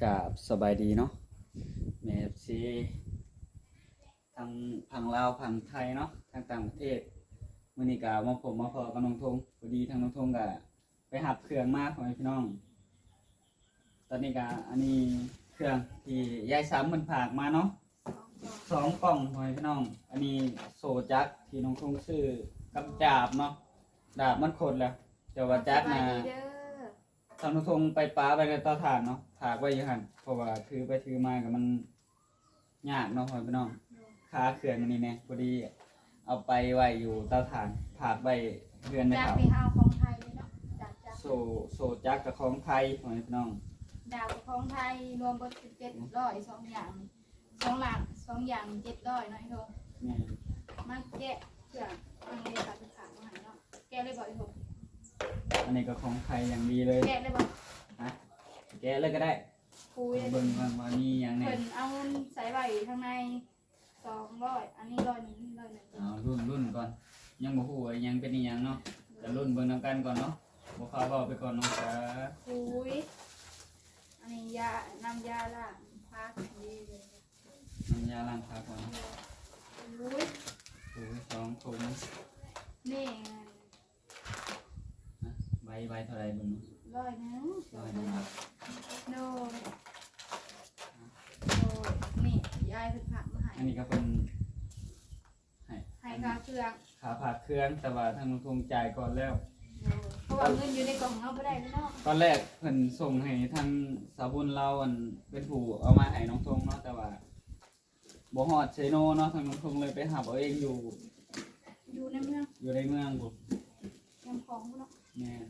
ກາບສະບາຍດີເນາະ ແມ່ເອັຟຊີ ທັງຝັ່ງລາວຝັ່ງໄທເນາະ ທັງຕ່າງປະເທດ. ມື້ນີ້ກະມາພົບມາພໍ້ກັບນ້ອງທົງ ພໍດີທາງນ້ອງທົງກະໄປຮັບເຄື່ອງມາ ພໍ່ແມ່ພີ່ນ້ອງ. ຕອນນີ້ກະ ອັນນີ້ເຄື່ອງທີ່ຍາຍສາມເພິ່ນຝາກມາເນາະ ສອງກ່ອງ ພໍ່ແມ່ພີ່ນ້ອງ. ອັນນີ້ໂສ້ຈັກທີ່ນ້ອງທົງຊື້ກັບດາບເນາະ ດາບມັນຄົດແລ້ວ ແຕ່ວ່າຈັກນະ ສະບາຍດີເດີ ທາງນ້ອງທົງໄປປະໄວ້ໃນເຕົາຖ່ານເນາະ ຝາກໄວ້ຢູ່ຫັ້ນ ເພາະວ່າຖືໄປຖືມາກໍມັນຍາກເນາະ ພໍ່ແມ່ພີ່ນ້ອງ. ຄາເຄື່ອງອັນນີ້ແດ່ ພໍດີເອົາໄປໄວ້ຢູ່ເຕົາຖ່ານ ຝາກໄວ້ເຮືອນແມ່ເຖົ້າ. ຈັກນີ້ເຮົາຂອງໄທເນາະ ຈັກ ຈັກ ໂສ້ ໂສ້ຈັກກໍຂອງໄທ ພໍ່ແມ່ພີ່ນ້ອງ ດາບກໍຂອງໄທ ລວມເບິດເປັນເຈັດຮ້ອຍ ສອງຢ່າງ ສອງຫຼັກ ສອງຢ່າງເຈັດຮ້ອຍເນາະ ອີ່ໂທ. ແມ່ນ ມາແກະເຄື່ອງ ທາງເລຂາເພິ່ນຝາກມາໃຫ້ເນາະ. ແກະເລີຍບໍ່ ອີ່ໂທ? ອັນນີ້ກໍຂອງໄທຢ່າງດີເລີຍ. ແກະເລີຍບໍ່? ຮະ? ແກະເລີຍກໍໄດ້. ຄຸຍ ເບິ່ງກ່ອນວ່າມີຫຍັງແດ່. ເພິ່ນເອົາເງິນໃສ່ໄວ້ທາງໃນ ສອງຮ້ອຍ ອັນນີ້ຮ້ອຍໜຶ່ງ ນີ້ຮ້ອຍໜຶ່ງ. ເອົາລຸ້ນ ລຸ້ນກ່ອນ ຍັງບໍ່ຮູ້ວ່າຫຍັງເປັນອີ່ຫຍັງເນາະ ກະລຸ້ນເບິ່ງນຳກັນກ່ອນເນາະ ບໍ່ພາເວົ້າໄປກ່ອນເນາະ. ອຸ້ຍ ອັນນີ້ຢາ ນ້ຳຢາລ້າງຜັກ ນີ້ເດ້ ນ້ຳຢາລ້າງຜັກ. ອຸ້ຍ ໂອ້ຍ ສອງຖົງ ນີ້ ຮະ ໃບ ໃບເທົ່າໃດເບິ່ງດູ? ຮ້ອຍໜຶ່ງ ຮ້ອຍໜຶ່ງ ໂດຍ ໂດຍ. ນີ້ຍາຍເພິ່ນຝາກມາໃຫ້ ອັນນີ້ກໍເພິ່ນໃຫ້ ໃຫ້ຄ່າເຄື່ອງ ຄ່າຝາກເຄື່ອງ ແຕ່ວ່າທາງລຸງທົງຈ່າຍກ່ອນແລ້ວ ໂດຍ ເພາະວ່າເງິນຢູ່ໃນກ່ອງເຮົາບໍ່ໄດ້ເນາະ. ຕອນແລກເພິ່ນສົ່ງໃຫ້ທາງສາວບຸນລາວ ອັນ ເປັນຜູ້ເອົາມາໃຫ້ນ້ອງທົງເນາະ ແຕ່ວ່າ ບໍ່ຮອດເຊໂນເນາະ ທາງນ້ອງທົງເລີຍໄປຮັບເອົາເອງຢູ່ ຢູ່ໃນເມືອງ ຢູ່ໃນເມືອງພຸ້ນ ແຄມຂອງພຸ້ນເນາະ. ແມ່ນ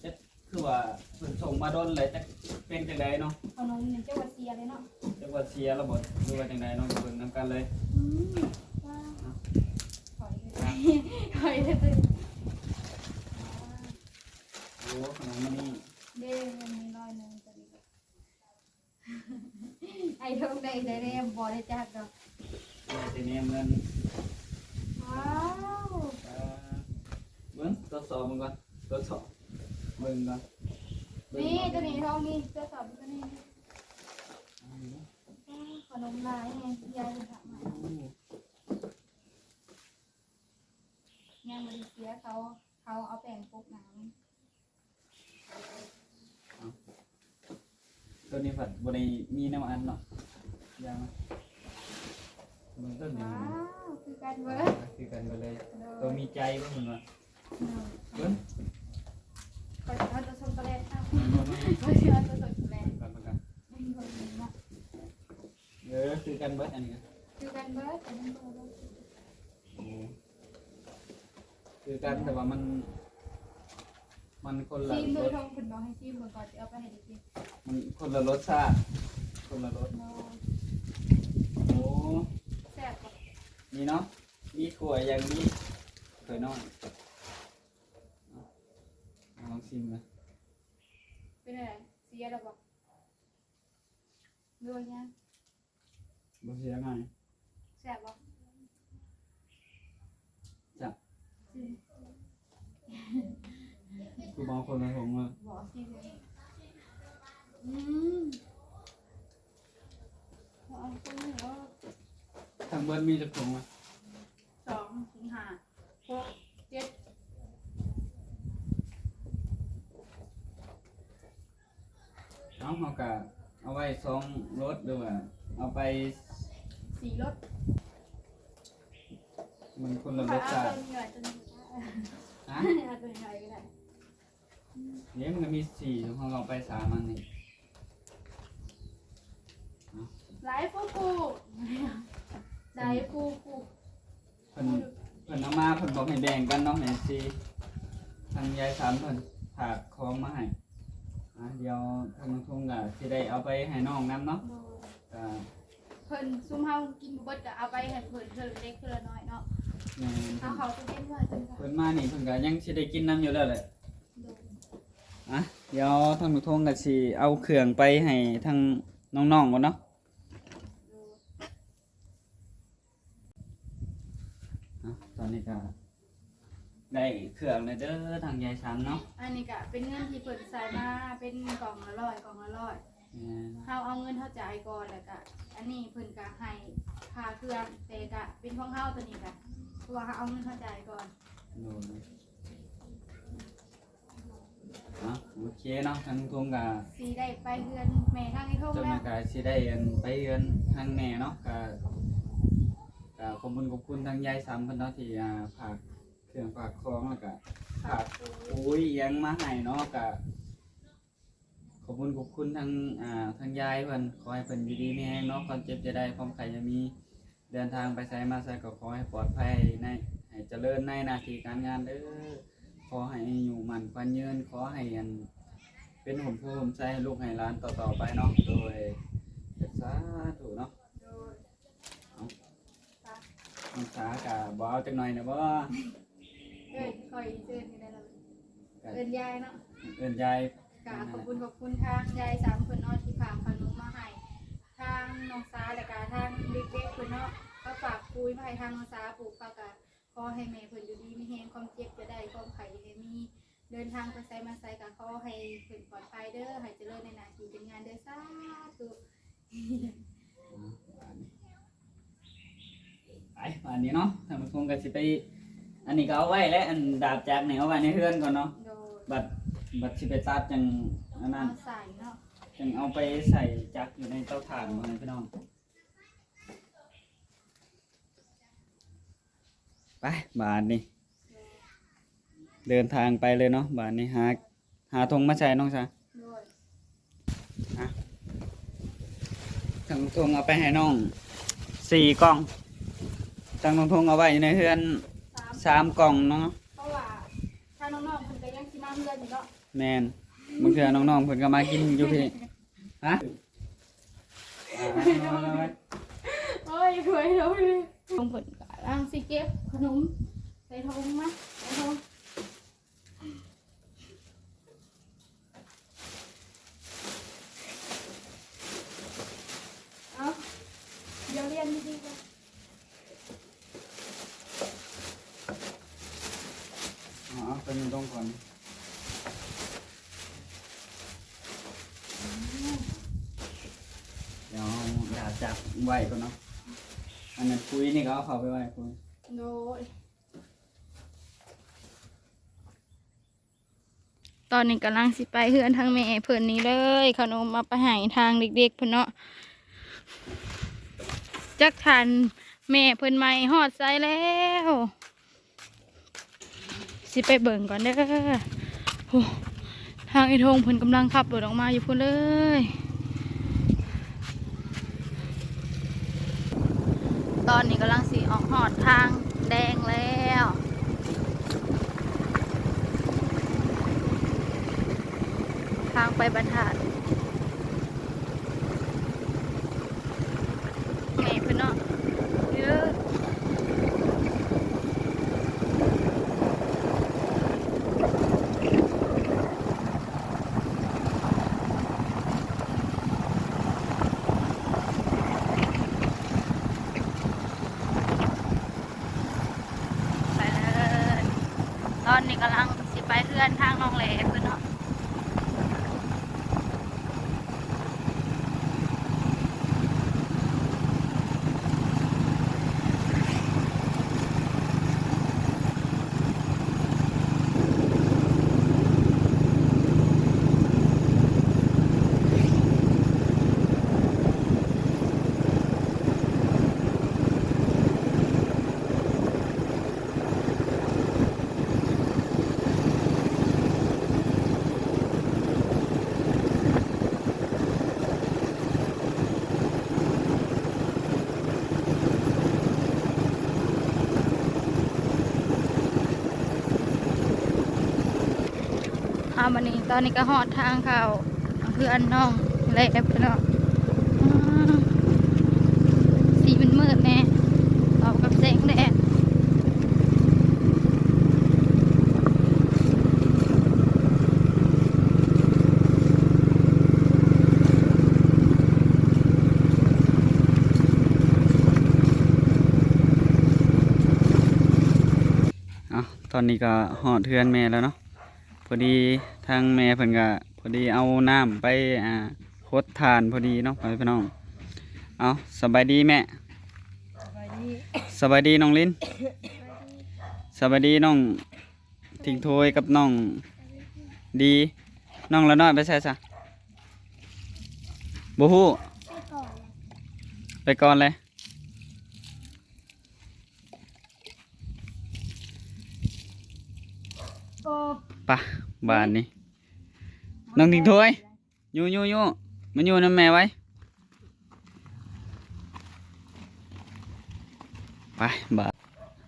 ຈັກຄືວ່າເພິ່ນສົ່ງມາດົນແລ້ວ ຈັກເປັນຈັ່ງໃດເນາະ ຂະໜົມນີ້ ຈັກວ່າເສຍແລ້ວເນາະ ຈັກວ່າເສຍແລ້ວບໍ່ ຫຼືວ່າຈັ່ງໃດເນາະ ເບິ່ງນຳກັນເລີຍ. ອືມ ວ້າວ ເນາະ ຂ້ອຍ ຂ້ອຍ ໂອ້ ຂະໜົມອັນນີ້ເດ້ ມັນມີຮ້ອຍໜຶ່ງ ຕົວນີ້ ໄອ້ທົງໄດ້ ໄດ້ແນມບໍ່ໄດ້ຈັກດອກ ໄດ້ແຕ່ແນມເງິນ. ວ້າວ ເບິ່ງ ທົດສອບເບິ່ງກ່ອນ ທົດສອບເບິ່ງກ່ອນ ນີ້ ຕົວນີ້ ທອງນີ້ ທົດສອບຕົວນີ້. ອ້າວ ຂະໜົມຫຼາຍແຮງ ຍາຍເພິ່ນຝາກມາ ໂອ້ ຍັງບໍ່ໄດ້ເສຍ ເຂົາ ເຂົາເອົາແປ້ງປົກໜ້າມັນ. ເອົາ ຕົວນີ້ພັດບໍ່ໄດ້ມີແນວອັດເນາະ ຢ່າງ ເບິ່ງຕົວນີ້ ວ້າວ ຄືກັນເບີດ ຄືກັນເບີດເລີຍ ໂດຍ ຕົວມີໃຈບໍ່ເພິ່ນວ່າ ໂດຍ ເບິ່ງ ຂ້ອຍຊິເອົາຕົວຊັອກໂກແລັດເອົາ ຂ້ອຍຊິເອົາຕົວຊັອກໂກແລັດ ເບິ່ງກ່ອນ ເບິ່ງເນາະ ເອີ ຄືກັນເບີດ ອັນນີ້ກໍຄືກັນເບີດ ແຕ່ມັນຄົນລະ ໂອ້ ຄືກັນ ແຕ່ວ່າມັນ ມັນຄົນລະ ຊີມເບິ່ງ ລົດ ເພິ່ນບອກໃຫ້ຊີມເບິ່ງກ່ອນ ຊິເອົາໄປໃຫ້ເດັກກິນ ມັນຄົນລະລົດຊາດ ຄົນລະລົດ. ໂອ້ ໂອ້ ແຊບບໍ່? ນີ້ເນາະ ມີຖ້ວຍຢ່າງດີ ຖ້ວຍນ້ອຍ ເອົາ ລອງຊີມເບິ່ງ ເປັນຈັ່ງໃດ? ເສຍແລ້ວບໍ່? ຫຼືວ່າຍັງ? ບໍ່ເສຍງ່າຍ ແຊບບໍ່? ແຊບ ຄືບາງຄົນໃນຖົງເລີຍ ບໍ່ຊິເລີຍ ອືມ ເອົາຕົງນີ້ເນາະ ທັງເບິດມີຈັກຖົງວະ? ສອງ ສີ່ ຫ້າ ຫົກ ເຈັດ ເອົາ ເຮົາກະເອົາໄວ້ສອງລົດ ຫຼືວ່າເອົາໄປສີ່ລົດ ມັນຄົນລະລົດຊາດ ເອົາຕົວນີ້ໄວ້ ຕົວນີ້ ຮະ? ເອົາຕົວນີ້ໄວ້ກໍໄດ້ ນີ້ມັນກໍມີສີ່ ເຮົາເອົາໄປສາມອັນນີ້ ເອົາ ຫຼາຍຟູ ຫຼາຍຟູ ເພິ່ນ ເພິ່ນເອົາມາ ເພິ່ນບອກໃຫ້ແບ່ງກັນເນາະ ແມ່ຊີ ທາງຍາຍສາມເພິ່ນຝາກຂອງມາໃຫ້ ອ່າ ດຽວທາງນ້ອງທົງກໍຊິໄດ້ເອົາໄປໃຫ້ນ້ອງນຳເນາະ ໂດຍ ກໍເພິ່ນ ຊຸມເຮົາກິນບໍ່ເບິດກໍເອົາໄປໃຫ້ເພິ່ນ ເພິ່ນເລັກເພິ່ນນ້ອຍເນາະ ແມ່ນ ເອົາເຂົ້າຕູ້ເຢັນໄວ້ ເພິ່ນມານີ້ເພິ່ນກໍຍັງຊິໄດ້ກິນນຳຢູ່ແລ້ວແຫຼະ ໂດຍ ອ່ະ ດຽວທາງນ້ອງທົງກໍຊິເອົາເຄື່ອງໄປໃຫ້ທາງນ້ອງໆກ່ອນເນາະ ໂດຍ ອ່ະ ຕອນນີ້ກໍໄດ້ເຄື່ອງແລ້ວເດີ ທາງຍາຍສັນເນາະ ອັນນີ້ກໍເປັນເງິນທີ່ເພິ່ນໃສ່ມາ ເປັນກ່ອງລະຮ້ອຍ ກ່ອງລະຮ້ອຍ ເຮົາເອົາເງິນເຮົາຈ່າຍກ່ອນ ແລ້ວກະອັນນີ້ເພິ່ນກະໃຫ້ຄ່າເຄື່ອງ ແຕ່ກະເປັນຂອງເຮົາ ໂຕນີ້ກະ ເພາະວ່າເຮົາເອົາເງິນເຮົາຈ່າຍກ່ອນ. ໂດຍ ເນາະ ໂອເຄເນາະ ທາງລຸງທົງກະຊິໄດ້ໄປເຮືອນແມ່ທາງອ້າຍທົງແລ້ວ ກະຊິໄດ້ອັນໄປເຮືອນທາງແມ່ເນາະ ກະ ກະຂອບຄຸນຂອບຄຸນທາງຍາຍສຳເພິ່ນເນາະ ທີ່ ອ່າ ຝາກເຄື່ອງຝາກຂອງ ແລ້ວກະຝາກປຸ໋ຍອີ່ຫຍັງມາໃຫ້ເນາະ ກະ ຂອບຄຸນຂອບຄຸນທາງ ອ່າ ທາງຍາຍເພິ່ນ ຂໍໃຫ້ເພິ່ນຢູ່ດີມີແຮງເນາະ ຄວາມເຈັບຢ່າໄດ້ ຄວາມໄຂ້ຢ່າມີ ເດີນທາງໄປໃສມາໃສກໍຂໍໃຫ້ປອດໄພໃນ ໃຫ້ຈະເລີນໃນໜ້າທີ່ການງານເດີ ຂໍໃຫ້ອາຍຸໝັ້ນຂວັນຍືນ ຂໍໃຫ້ອັນເປັນຮົ່ມໂພຮົ່ມໄຊໃຫ້ລູກໃຫ້ຫຼານຕໍ່ໆໄປເນາະ ໂດຍ ສາທຸເນາະ. ໂດຍ ເອົາ ນ້ອງສາກະບໍ່ເອົາຈັກໜ່ອຍນະບໍ່? ເອີ້ນຂ້ອຍເອີ້ນຢູ່ໃດລະ ເອີ້ນຍາຍເນາະ ເອີ້ນຍາຍ ກະຂອບຄຸນຂອບຄຸນທາງຍາຍສຳເພິ່ນເນາະ ທີ່ຝາກຂະໜົມມາໃຫ້ທາງນ້ອງສາ ແລ້ວກະທາງເດັກໆເພິ່ນເນາະ ເຂົາຝາກປຸ໋ຍມາໃຫ້ທາງນ້ອງສາປູກ ເຂົາກະຂໍໃຫ້ແມ່ເພິ່ນຢູ່ດີມີແຮງ ຄວາມເຈັບຢ່າໄດ້ ຄວາມໄຂ້ຢ່າມີ ເດີນທາງໄປໃສມາໃສກະຂໍໃຫ້ເພິ່ນປອດໄພເດີ ໃຫ້ຈະເລີນໃນໜ້າທີ່ການງານເດີ ສາທຸ. ໄປ ບາດນີ້ເນາະ ທ່ານຜູ້ຊົມກະຊິໄປ ອັນນີ້ກະເອົາໄວ້ແຫຼະ ອັນດາບຈັກນີ້ເອົາໄວ້ໃນເຮືອນກ່ອນເນາະ ໂດຍ ບັດ ບັດຊິໄປຕັດຈັ່ງອັນນັ້ນ ເອົາໃສ່ເນາະ ຈັ່ງເອົາໄປໃສ່ຈັກຢູ່ໃນເຕົາຖ່ານ ພໍ່ແມ່ພີ່ນ້ອງ. ໄປ ບາດນີ້ ເດີນທາງໄປເລີຍເນາະ ບາດນີ້ ຫາ ຫາຖົງມາໃສ່ນ້ອງສາ ໂດຍ ອ່ະ ທັງຖົງເອົາໄປໃຫ້ນ້ອງສີ່ກ່ອງ ທັງຖົງເອົາໄວ້ຢູ່ໃນເຮືອນສາມ ສາມກ່ອງເນາະ ເພາະວ່າຖ້ານ້ອງໆເພິ່ນກະຍັງຊິມາເຮືອນຢູ່ເນາະ ແມ່ນ ບາງເທື່ອນ້ອງໆເພິ່ນກະມາກິນຢູ່ພີ້. ຮະ ໂອ້ຍ ໂອ້ຍ ໂອ້ຍ ເພິ່ນກຳລັງຊິເກັບຂະໜົມໃສ່ຖົງມາ ໃສ່ຖົງ ເອົາ ດຽວລຽນດີໆກ່ອນ. ເອົາ ເອົາ ເອົາໄປໃນດົງກ່ອນ ດຽວເອົາດາບຈັບໄວ້ກ່ອນເນາະ ອັນນັ້ນປຸ໋ຍນີ້ກະເອົາເຂົ້າໄປໄວ້ປຸ໋ຍ ໂດຍ. ຕອນນີ້ກຳລັງຊິໄປເຮືອນທາງແມ່ເພິ່ນນີ້ເລີຍ ຂະໜົມເອົາໄປໃຫ້ທາງເດັກໆເພິ່ນເນາະ ຈັກທ່ານແມ່ເພິ່ນໃໝ່ຮອດໃສແລ້ວ ຊິໄປເບິ່ງກ່ອນເດີ ໂອ້ ທາງອີ່ທົງເພິ່ນກຳລັງຂັບລົດອອກມາຢູ່ພຸ້ນເລີຍ. ຕອນນີ້ກຳລັງຊິອອກຮອດທາງແດງແລ້ວ ທາງໄປບັນທາດ ແມ່ເພິ່ນເນາະ ເດີ. ໄປເລີຍ ຕອນນີ້ກຳລັງຊິໄປເຮືອນທາງນ້ອງແຫຼເພິ່ນເນາະ. ອ່າ ບັດນີ້ຕອນນີ້ກະຮອດທາງເຂົ້າເຮືອນນ້ອງແລບເນາະ ອືມ ສີມັນມືດແດ່ ເຂົ້າກັບແສງແດດ. ເອົາ ຕອນນີ້ກະຮອດເຮືອນແມ່ແລ້ວເນາະ ພໍດີທາງແມ່ເພິ່ນກະພໍດີເອົານ້ຳໄປ ອ່າ ພົດຖ່ານພໍດີເນາະ ພໍ່ແມ່ພີ່ນ້ອງ. ເອົາ ສະບາຍດີແມ່. ສະບາຍດີ ສະບາຍດີນ້ອງລິນ. ສະບາຍດີ ສະບາຍດີນ້ອງທິງໂທຍກັບນ້ອງດີ. ນ້ອງລະນ້ອຍໄປໃສຊະ? ບໍ່ຮູ້ ໄປກ່ອນແຫຼະ. ປະ ບາດນີ້ ນ້ອງທິງໂທຍ ຢູ່ໆໆ ມາຢູ່ນຳແມ່ໄວ. ໄປ ບາດ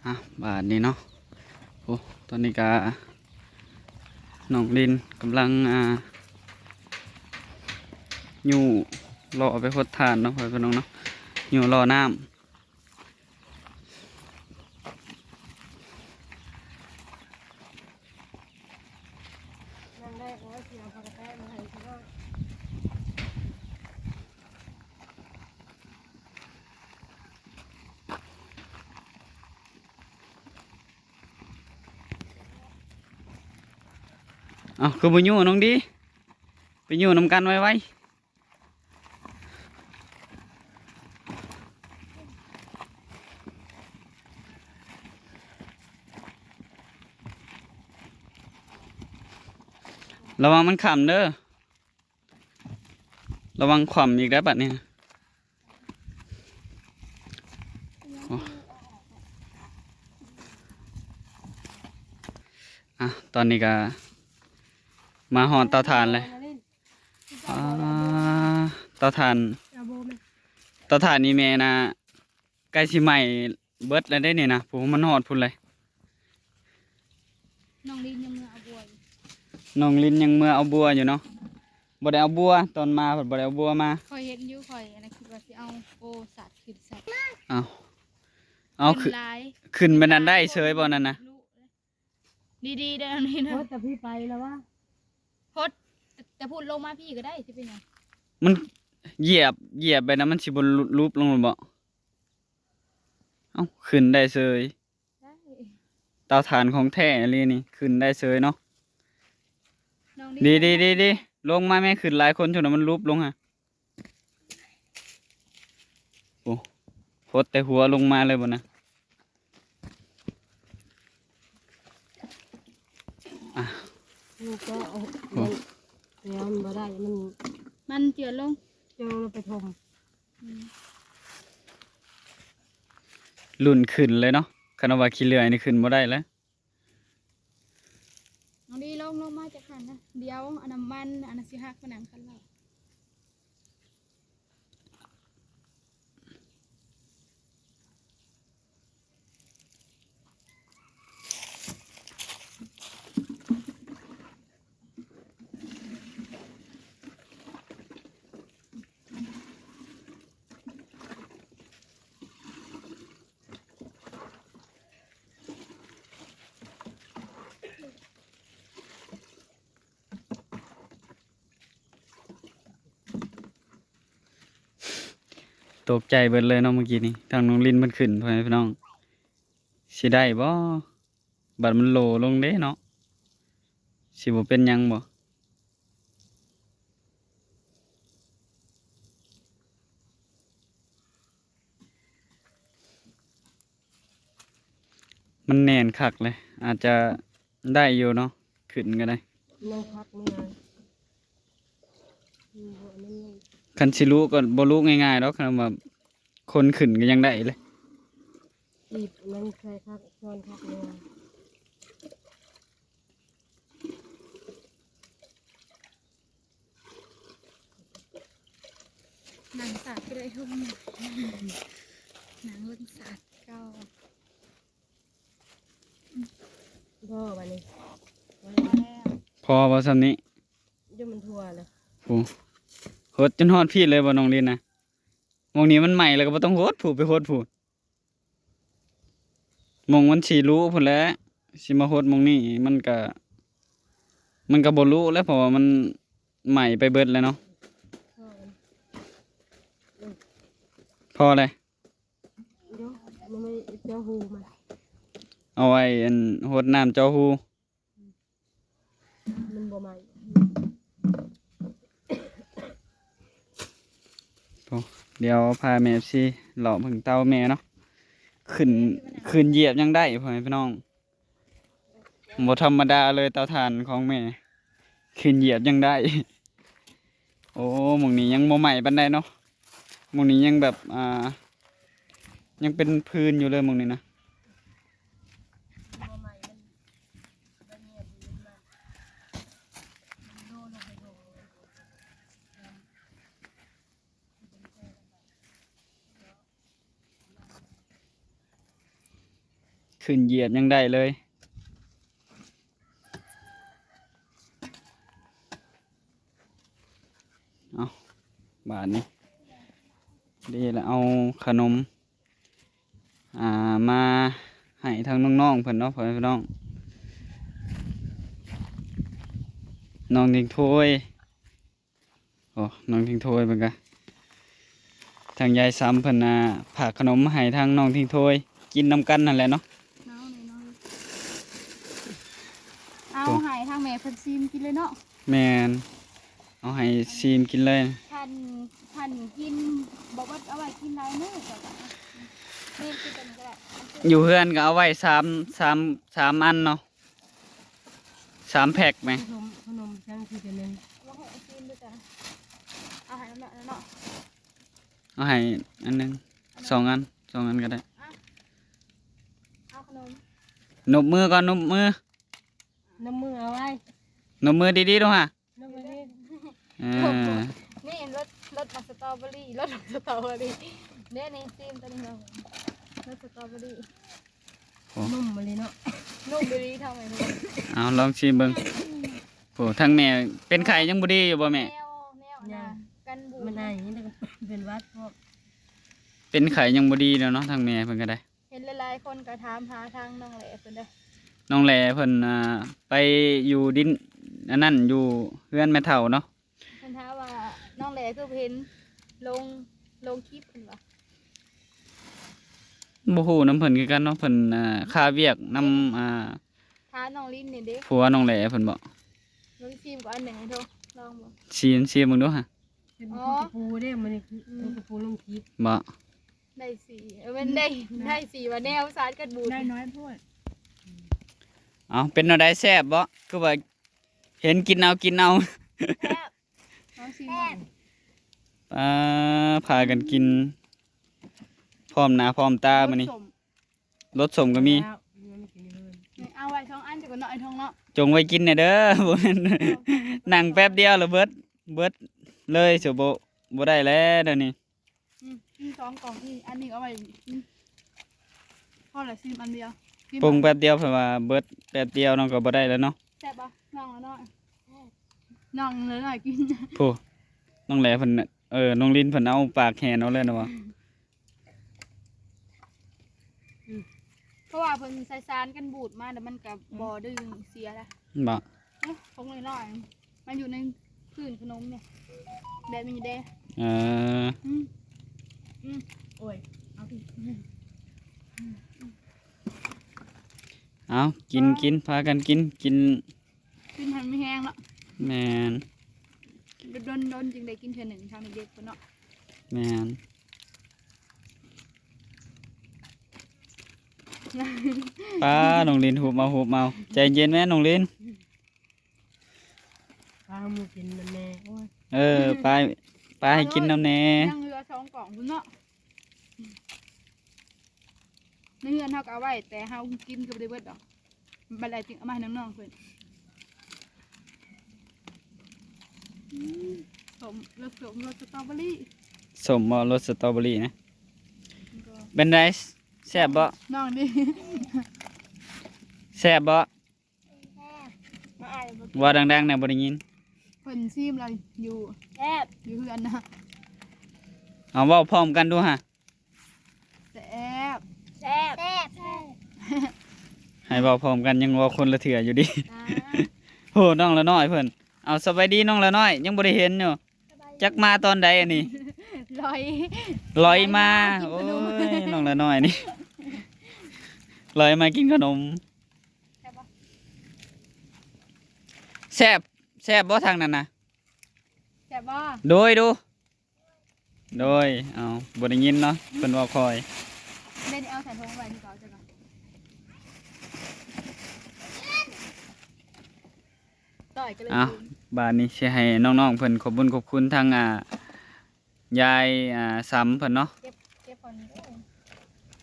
ອ່ະ ບາດນີ້ເນາະ. ໂອ້ ຕອນນີ້ກະນ້ອງລິນກຳລັງ ອ່າ ຍູ້ລໍ້ໄປຫົດຖ່ານເນາະ ພໍ່ແມ່ພີ່ນ້ອງເນາະ, ຍູ້ລໍ້ນ້ຳ. ເອົ້າ ຄືບໍ່ຍູ້ນ້ອງດີ ໄປຍູ້ນຳກັນໄວໆ. ລະວັງມັນຄ້ຳເດີ ລະວັງຂວ້ຳອີກໄດ໋ບາດນີ້. ໂອ້ ອ່ະ ຕອນນີ້ກະມາຮອດເຕົາຖ່ານແລ້ວ. ອ່າ ເຕົາຖ່ານ ເຕົາຖ່ານນີ້ແມ່ນະ ໃກ້ຊິໄໝ້ເບິດແລ້ວເດ້ນີ້ນະ. ໂອ້ ມັນຮອດພຸ້ນເລີຍ. ນ້ອງລິນຍັງເມືອເອົາບົວຢູ່ ນ້ອງລິນຍັງເມືອເອົາບົວຢູ່ເນາະ. ບໍ່ໄດ້ເອົາບົວ ຕອນມາເພິ່ນບໍ່ໄດ້ເອົາບົວມາ. ຂ້ອຍເຫັນຢູ່ ຂ້ອຍອັນນັ້ນ ຄິດວ່າຊິເອົາ. ໂອ້ ສາດຂຶ້ນ ສາດ ເອົາ ເອົາ ຂຶ້ນ ຂຶ້ນ ຫຼາຍ ຂຶ້ນໄປນັ້ນໄດ້ເສີຍບໍ່ນັ້ນນະ? ດີໆ ເດີນີ້ນະ. ໂອ້ ແຕ່ພີ້ໄປແລ້ວວະ ໂພດ ແຕ່ພຸ້ນລົງມາພີ້ກໍໄດ້ ຊິເປັນຫຍັງ? ມັນຢຽບ ຢຽບໄປນະ ມັນຊິບໍ່ຫຼຸບລົງແມ່ນບໍ່? ເອົ້າ ຂຶ້ນໄດ້ເສີຍ. ໄດ້ ເຕົາຖ່ານຂອງແທ້ອີ່ຫຼີນີ້ ຂຶ້ນໄດ້ເສີຍເນາະ. ນ້ອງ ດີໆໆໆ ລົງມາແມ່ ຂຶ້ນຫຼາຍຄົນ ຈົນວ່າມັນຫຼຸບລົງຫະ. ໂອ້ ໂພດແຕ່ຫົວລົງມາເລີຍບໍ່ນະ. ອ່ະ ມັນກໍເອົາ ໂອ້ ມັນ ແຕ່ມັນບໍ່ໄດ້ ມັນ ມັນເຈື່ອນລົງ ເຈື່ອນລົງແລ້ວໄປຖົມ. ອືມ ລຸ້ນຂຶ້ນເລີຍເນາະ. ຄັນວ່າຂີ້ເລື່ອຍນີ້ຂຶ້ນບໍ່ໄດ້ແລ້ວ. ນ້ອງດີ ລົງ ລົງມາຈາກຫັ້ນນະ. ດຽວອັນນ້ຳມັນ ອັນນັ້ນຊິຫັກມານັ່ງຄັນລະ. ຕົກໃຈເບິດເລີຍເນາະ ເມື່ອກີ້ນີ້ ທາງນ້ອງລິນເພິ່ນຂຶ້ນ ພໍ່ແມ່ພີ່ນ້ອງ ຊິໄດ້ບໍ່? ບັດມັນໂຫຼລົງເດ້ເນາະ ຊິບໍ່ເປັນຫຍັງບໍ່? ມັນແໜ້ນຄັກເລີຍ ອາດຈະໄດ້ຢູ່ເນາະ ຂຶ້ນກໍໄດ້. ຍັງຄັກນີ້ນະ ອືມ ອັນນີ້ ຄັນຊິລຸກໍບໍ່ລຸງ່າຍໆດອກ ຄັນວ່າຄົນຂຶ້ນກໍຍັງໄດ້ເລີຍ. ອີບມັນໃສ່ຄັກ ຊ້ອນຄັກແນ່. ນັ່ງສາດກໍໄດ້ ທຸກຄົນ ນັ່ງເບິ່ງສາດເກົ່າ. ພໍບາດນີ້ ພໍແລ້ວ ພໍບໍ່ຊ່ຳນີ້? ຢູ່ມັນທົ່ວເລີຍ. ໂອ້ ຫົດຈົນຮອດພີ້ເລີຍບໍ່ ນ້ອງລິນນະ? ໝ່ອງນີ້ມັນໃໝ່ແລ້ວກໍບໍ່ຕ້ອງຫົດ ຜູ້ໄປຫົດຜູ້. ໝ່ອງມັນຊິລຸພຸ້ນແຫຼະ ຊິມາຫົດໝ່ອງນີ້ ມັນກະ ມັນກະບໍ່ລຸແຫຼະ ເພາະວ່າມັນໄໝ້ໄປເບິດແລ້ວເນາະ. ພໍແລ້ວ ເອົາໄວ້ອັນຫົດນ້ຳເຈາະຮູ. ມັນບໍ່ໄໝ້. ດຽວພາແມ່ເອັຟຊີເລາະເບິ່ງເຕົາແມ່ເນາະ ຂຶ້ນ ຂຶ້ນຢຽບຍັງໄດ້ ພໍ່ແມ່ພີ່ນ້ອງ. ບໍ່ທຳມະດາເລີຍເຕົາຖ່ານຂອງແມ່ ຂຶ້ນຢຽບຍັງໄດ້. ໂອ້ ໝ່ອງນີ້ຍັງບໍ່ໄໝ້ປານໃດເນາະ ໝ່ອງນີ້ຍັງແບບ ອ່າ ຍັງເປັນພື້ນຢູ່ເລີຍໝ່ອງນີ້ນະ. ຂຶ້ນຢຽບຍັງໄດ້ເລີຍ. ເອົາ ບາດນີ້ເດ້ລະ ເອົາຂະໜົມ ອ່າ ມາໃຫ້ທາງນ້ອງໆເພິ່ນເນາະ ພໍ່ແມ່ພີ່ນ້ອງ. ນ້ອງທິງໂທຍ ໂອ້ ນ້ອງທິງໂທຍເພິ່ນກະ ທາງຍາຍຊຳເພິ່ນ ອ່າ ຝາກຂະໜົມມາໃຫ້ທາງນ້ອງທິງໂທຍກິນນຳກັນຫັ້ນແຫຼະເນາະ. ເອົາໃຫ້ທາງແມ່ເພິ່ນຊີມກິນເລີຍເນາະ. ແມ່ນ ເອົາໃຫ້ຊີມກິນເລີຍ. ຄັນ ຄັນກິນບໍ່ເບິດ ເອົາໄວ້ກິນຫຼາຍມື້ກໍໄດ້. ແມ່ນ ຄືຕົວນີ້ກໍໄດ້. ຢູ່ເຮືອນກໍເອົາໄວ້ສາມ ສາມ ສາມອັນເນາະ. ສາມແພັກແມະ. ຂະໜົມ ຂະໜົມຈັ່ງຄືກັນນັ້ນ. ເອົາໃຫ້ຊີມເດີຈ້າ. ເອົາໃຫ້ນຳເນາະ ເອົາໃຫ້ອັນໜຶ່ງ ສອງອັນ ສອງອັນກໍໄດ້. ເອົາຂະໜົມ. ນົບມືກ່ອນ ນົບມື. ນົບມືເອົາໄວ້. ນົບມືດີໆດູຫາ. ນົບມືດີ. ເອີ ນີ້ລົດ ລົດໝາກສະຕໍເບີຣີ ລົດໝາກສະຕໍເບີຣີ. ເດ້ນີ້ຊີມຕົວນີ້ເນາະ ລົດສະຕໍເບີຣີ. ໂອ້ ນຸ່ມອີ່ຫຼີເນາະ ນຸ່ມອີ່ຫຼີທາງແມ່. ເອົາລອງຊີມເບິ່ງ. ໂອ້ ທາງແມ່ເປັນໄຂ້ຍັງບໍ່ດີຢູ່ບໍ່ແມ່? ແນວ ແນວອັນນະ ຍັງ ກັນບູດ ມັນໄອ ຍັງເປັນຫວັດພວກ ເປັນໄຂ້ຍັງບໍ່ດີແລ້ວເນາະ ທາງແມ່ເພິ່ນກໍໄດ້. ເຫັນຫຼາຍໆຄົນກໍຖາມຫາທາງນ້ອງແຫຼເພິ່ນເດ້. ນ້ອງແຫຼເພິ່ນ ອ່າ ໄປຢູ່ດິນ ອັນນັ້ນ ຢູ່ເຮືອນແມ່ເຖົ້າເນາະ. ເພິ່ນຖາມວ່ານ້ອງແຫຼຄືບໍ່ເຫັນລົງ ລົງຄລິບເພິ່ນວ່າ. ບໍ່ຮູ້ນຳເພິ່ນຄືກັນເນາະ ເພິ່ນ ອ່າ ຄາວຽກນຳ ອ່າ ຖາມນ້ອງລິນນີ້ເດ້ ຜົວນ້ອງແຫຼເພິ່ນບໍ? ລອງຊີມກ່ອນອັນໜຶ່ງໃຫ້ໂທ ລອງເບິ່ງ. ຊີມ ຊີມເບິ່ງດູຫາ. ເປັນ ອໍ ກິນກະປູເດ້ ມື້ນີ້ກິນ ອືມ ກິນກະປູລົງຄລິບບໍ? ໄດ້ສີ ເອີ ແມ່ນໄດ້ ໄດ້ສີວ່າແນວສານກັນບູດ ໄດ້ນ້ອຍໂພດ. ເອົ້າ ເປັນແນວໃດ ແຊບບໍ່? ຄືວ່າເຫັນກິນເອົາ ກິນເອົາ. ແຊບ ລອງຊີມເບິ່ງ. ປາ ພາກັນກິນ ພ້ອມໜ້າພ້ອມຕາມື້ນີ້. ລົດສົ້ມກໍມີ. ເອົາໄວ້ສອງອັນຈະກໍນ້ອຍທ້ອງເນາະ. ຈົ່ງໄວ້ກິນແດ່ເດີ ບໍ່ແມ່ນ ນັ່ງແປັບດຽວລະເບິດ ເບິດເລີຍ ຊິບໍ່ ບໍ່ໄດ້ແລ້ວດຽວນີ້. ອືມ ມີສອງກ່ອງ ນີ້ອັນນີ້ເອົາໄວ້ ອືມ ພໍລະ ຊີມອັນດຽວ ກິນ ປຸງແປັບດຽວ ເພິ່ນວ່າເບິດແປັບດຽວເນາະ ກໍບໍ່ໄດ້ແລ້ວເນາະ. ແຊບບໍ່ ນ້ອງລະນ້ອຍ? ນ້ອງລະນ້ອຍກິນ ໂອ້ ນ້ອງແຫຼເພິ່ນ ເອີ ນ້ອງລິນເພິ່ນເອົາປາກແຫນເອົາເລີຍນະວ່າ. ອືມ ເພາະວ່າເພິ່ນໃສ່ສານກັນບູດມາ ແລ້ວມັນກໍບໍ່ດຶງເສຍລະ. ບໍ່ ເອີ ຜົງນ້ອຍໆ ມັນຢູ່ໃນພື້ນຂະໜົມນີ້ ແບບນີ້ເດ້. ເອີ ອືມ ອືມ ໂອ້ຍ ເອົາ ເອົາ ກິນ ກິນ ພາກັນກິນ ກິນ ກິນໃຫ້ມີແຮງເນາະ. ແມ່ນ ດົນໆ ຈຶ່ງໄດ້ກິນເທື່ອໜຶ່ງ ທາງເດັກໆເພິ່ນເນາະ. ແມ່ນ ປ້າ ນ້ອງລິນ ຫູບເອົາ ຫູບເອົາ ໃຈເຢັນແມ່ນ້ອງລິນ. ປາໃຫ້ໝູ່ກິນນຳແດ່ ໂອ້ຍ ເອີ ປາ ປາໃຫ້ກິນນຳແດ່. ຍັງເຫຼືອສອງກ່ອງພຸ້ນເນາະ. ໃນເຮືອນເຮົາກໍເອົາໄວ້ ແຕ່ເຮົາກິນກໍບໍ່ໄດ້ເບິດດອກ ບັດໃດຈຶ່ງເອົາມາໃຫ້ນ້ອງໆເພິ່ນ. ອືມ ສົ້ມ ລົດສົ້ມ ລົດສະຕໍເບີຣີ. ສົ້ມບໍ່? ລົດສະຕໍເບີຣີນະ. ເປັນໃດ? ແຊບບໍ່? ນ້ອງນີ້ ແຊບບໍ່? ເວົ້າດັງໆແດ່ ບໍ່ໄດ້ຍິນ. ເພິ່ນຊີມແລ້ວຢູ່ ແຊບ ຢູ່ເຮືອນນະ. ເອົາ ເວົ້າພ້ອມກັນດູຫາ. ແຊບ ແຊບ ແຊບ ໃຫ້ເວົ້າພ້ອມກັນ ຍັງເວົ້າຄົນລະເທື່ອຢູ່ຕິ. ໂອ້ ນ້ອງລະນ້ອຍເພິ່ນ ເອົາ ສະບາຍດີນ້ອງລະນ້ອຍ ຍັງບໍ່ໄດ້ເຫັນຢູ່. ຈັກມາຕອນໃດອັນນີ້ ລອຍ ລອຍມາ. ໂອ້ຍ ນ້ອງລະນ້ອຍນີ້ ລອຍມາກິນຂະໜົມ. ແຊບບໍ່? ແຊບ ແຊບບໍ່ທາງນັ້ນນະ? ແຊບບໍ່? ໂດຍ ດູ. ໂດຍ ເອົາ ບໍ່ໄດ້ຍິນເນາະ ເພິ່ນເວົ້າຄ່ອຍ. ເດ ເອົາໃສ່ຖົງໄວ້ຄືເກົ່າ ເຈົ້າກໍຕ່ອຍກັນເລີຍ. ເອົາ ບາດນີ້ຊິໃຫ້ນ້ອງໆເພິ່ນຂອບບຸນຂອບຄຸນທາງ ອ່າ ຍາຍ ອ່າ ສຳເພິ່ນເນາະ. ເກັບ ເກັບກ່ອນນີ້.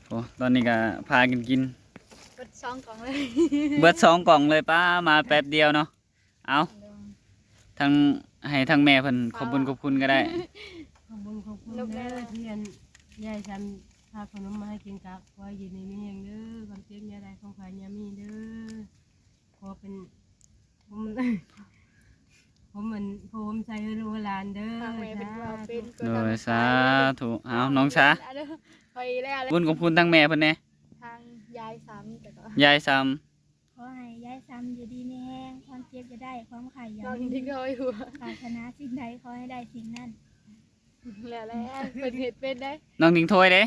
ໂອ້ ຕອນນີ້ກໍພາກັນກິນ ເບິດສອງກ່ອງເລີຍ ເບິດສອງກ່ອງເລີຍ. ປ້າ ມາແປັບດຽວເນາະ. ເອົາ ໂດຍ ທັງ ໃຫ້ທັງແມ່ເພິ່ນຂອບບຸນຂອບຄຸນກໍໄດ້. ຂອບບຸນຂອບຄຸນເດີ ທີ່ອັນຍາຍສຳພາຂະໜົມມາໃຫ້ກິນ ກໍຂໍໃຫ້ຢູ່ດີມີແຮງເດີ ຄວາມເຈັບຢ່າໄດ້ ຄວາມໄຂ້ຢ່າມີເດີ. ຂໍເປັນ ຜົມ ຜົມໃສ່ໃຫ້ລູກໃຫ້ຫຼານເດີ. ທາງແມ່ເພິ່ນກໍເອົາເປັນ ໂດຍ ສາທຸ. ເອົາ ນ້ອງສາ ເອົາເດີ ຂ້ອຍແລ້ວ ບຸນຂອບຄຸນທາງແມ່ເພິ່ນແດ່. ທາງຍາຍສຳ ແລ້ວກໍ ຍາຍສຳ ຂໍໃຫ້ຍາຍສຳຢູ່ດີມີແຮງ ຄວາມເຈັບຢ່າໄດ້ ຄວາມໄຂ້ຢ່າມີ ປາດຖະໜາສິ່ງໃດຂໍໃຫ້ໄດ້ສິ່ງນັ້ນ. ແລ້ວແຫຼະ ເພິ່ນເຮັດເປັນໄດ໋. ນ້ອງຕິງໂທຍເດ້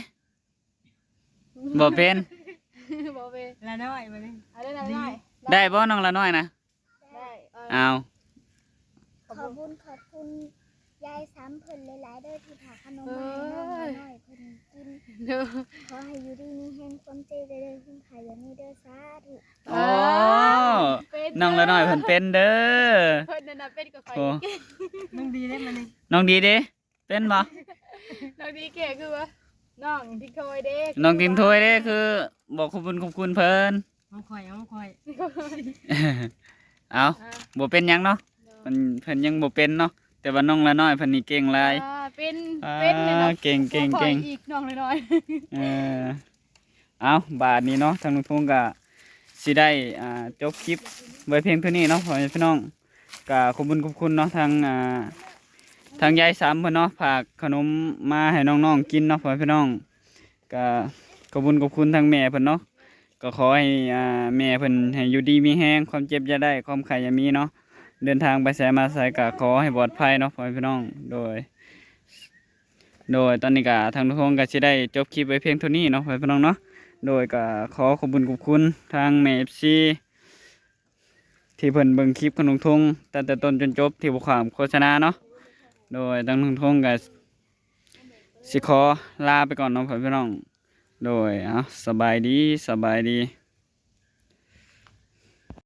ບໍ່ເປັນ ບໍ່ເປັນ. ລານ້ອຍ ບາດນີ້ ເອົາເດີ ລານ້ອຍ ໄດ້ບໍ່ນ້ອງລານ້ອຍນະ? ໄດ້. ເອົາ ຂອບບຸນຂອບຄຸນຍາຍສຳເພິ່ນຫຼາຍໆເດີ ທີ່ພາຂະໜົມມາໃຫ້ນ້ອງລານ້ອຍເພິ່ນກິນ. ໂດຍ ຂໍໃຫ້ຢູ່ດີມີແຮງ ຄວາມເຈັບຢ່າໄດ້ ຄວາມໄຂ້ຢ່າມີເດີ ສາທຸ. ໂອ້ ເປັນ ນ້ອງລານ້ອຍເພິ່ນເປັນເດີ ເພິ່ນນັ້ນນະເປັນກວ່າຂ້ອຍອີກ. ນ້ອງດີເດ້ ມານີ້ ນ້ອງດີເດ້ ເປັນບໍ່? ນ້ອງດີແກ່ຄືວ່າ ນ້ອງຕິງໂທຍເດ້ ນ້ອງຕິງໂທຍເດ້ ຄືບອກຂອບບຸນຂອບຄຸນເພິ່ນ. ຂອງຂ້ອຍ ຂອງຂ້ອຍ. ເອົາ ອ່າ ບໍ່ເປັນຫຍັງເນາະ ໂດຍ ເພິ່ນ ເພິ່ນຍັງບໍ່ເປັນເນາະ ແຕ່ວ່ານ້ອງລານ້ອຍເພິ່ນນີ້ເກັ່ງຫຼາຍ. ອ່າ ເປັນ ອ່າ ເປັນເລີຍເນາະ ເກັ່ງ ເກັ່ງ ຂອງຂ້ອຍ ເກັ່ງ ອີກ ນ້ອງລານ້ອຍ. ເອີ ເອົາ ບາດນີ້ເນາະ ທາງລຸງທົງກໍຊິໄດ້ ອ່າ ຈົບຄລິບໄວ້ພຽງເທົ່ານີ້ເນາະ ພໍ່ແມ່ພີ່ນ້ອງ. ກໍຂອບຄຸນຂອບຄຸນເນາະ ທາງ ອ່າ ທາງຍາຍສຳເພິ່ນເນາະ ພາຂະໜົມມາໃຫ້ນ້ອງໆກິນເນາະ ພໍ່ແມ່ພີ່ນ້ອງ. ກໍຂອບຄຸນຂອບຄຸນທາງແມ່ເພິ່ນເນາະ ກໍຂໍໃຫ້ ອ່າ ແມ່ເພິ່ນໃຫ້ຢູ່ດີມີແຮງ ຄວາມເຈັບຢ່າໄດ້ ຄວາມໄຂ້ຢ່າມີເນາະ ເດີນທາງໄປໃສມາໃສກໍຂໍໃຫ້ປອດໄພເນາະ ພໍ່ແມ່ພີ່ນ້ອງ. ໂດຍ ໂດຍ ຕອນນີ້ກໍທາງລຸງທົງກໍຊິໄດ້ຈົບຄລິບໄວ້ພຽງເທົ່ານີ້ເນາະ ພໍ່ແມ່ພີ່ນ້ອງເນາະ. ໂດຍ ກໍຂໍຂອບຄຸນຂອບຄຸນທາງແມ່ເອັຟຊີ ທີ່ເພິ່ນເບິ່ງຄລິບຂອງລຸງທົງຕັ້ງແຕ່ຕົ້ນຈົນຈົບ ທີ່ບໍ່ຂ້າມໂຄສະນາເນາະ. ໂດຍ ທາງລຸງທົງກໍຊິຂໍລາໄປກ່ອນເນາະ ພໍ່ແມ່ພີ່ນ້ອງ. ໂດຍ ເອົາ ສະບາຍດີ ສະບາຍດີ.